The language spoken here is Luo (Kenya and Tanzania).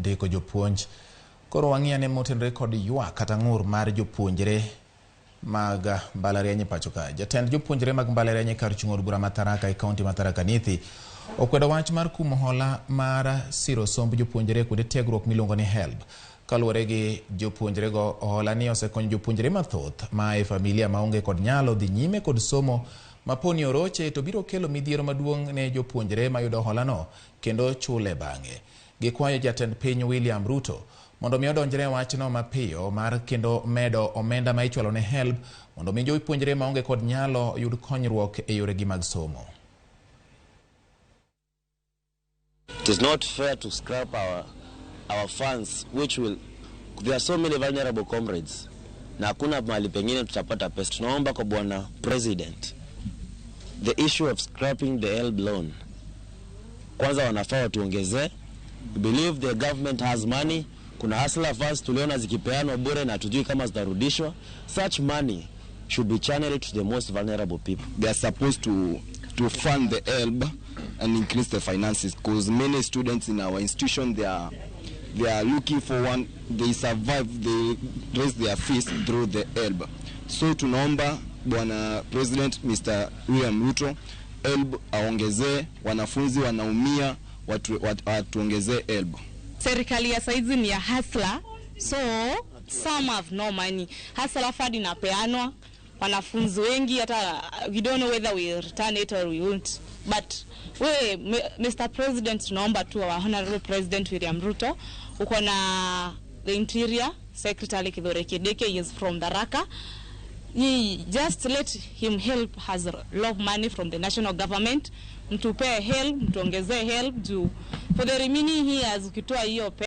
Ndiko jopuonj. Koro wang'i ane motenore kod ywak kata ng'ur mar jopuonjre mag mbalariany e pacho ka. Jatend jopuonjre mag mbalariany e kar chung' od bura ma Tharaka e kaunti ma Tharaka Nithi okwedo wach mar kumo hola mar siro somb jopuonjre e kuonde tiegruok miluongo ni HELB. Kaluwore gi jopuonjrego, hola ni osekonyo jopuonjre mathoth ma e familia maonge kod nyalo dhi nyime kod somo maponi oroche to biro kelo midhiero maduong' ne jopuonjre mayudo holano kendo chule bang'e. Gikwayo jatend piny William Ruto mondo mi odonjre e wachno mapiyo mar kendo medo omenda ma ichwalo ne HELB mondo mi jopuonjre maonge kod nyalo yud konyruok e yoregi mag somo. It is not fair to scrap our funds, which will, there are so many vulnerable comrades na hakuna mahali pengine tutapata pesa. Tunaomba kwa Bwana President, the issue of scrapping the HELB loan, kwanza wanafaa watuongezee. We believe the government has money. Kuna hustler funds tuliona zikipeanwa bure na hatujui kama zitarudishwa. Such money should be channeled to the most vulnerable people. They are supposed to fund the HELB and increase the finances, because many students in our institution, they are looking for one, they survive, they raise their fees through the HELB. So tunaomba Bwana President Mr. William Ruto, HELB aongezee, wanafunzi wanaumia, watuongezee HELB. Serikali ya saizi ni ya hustler, so some have no money. Hustler Fund inapeanwa wanafunzi wengi, hata we don't know whether we return it or we won't, but we, Mr. President, tunaomba tu, our Honorable President William Ruto, uko na the Interior Secretary Kithure Kindiki, he is from Tharaka. He just let him help has lot of money from the national government. Mtupee HELB, mtuongezee HELB juu for the remaining years ukitoa hiyo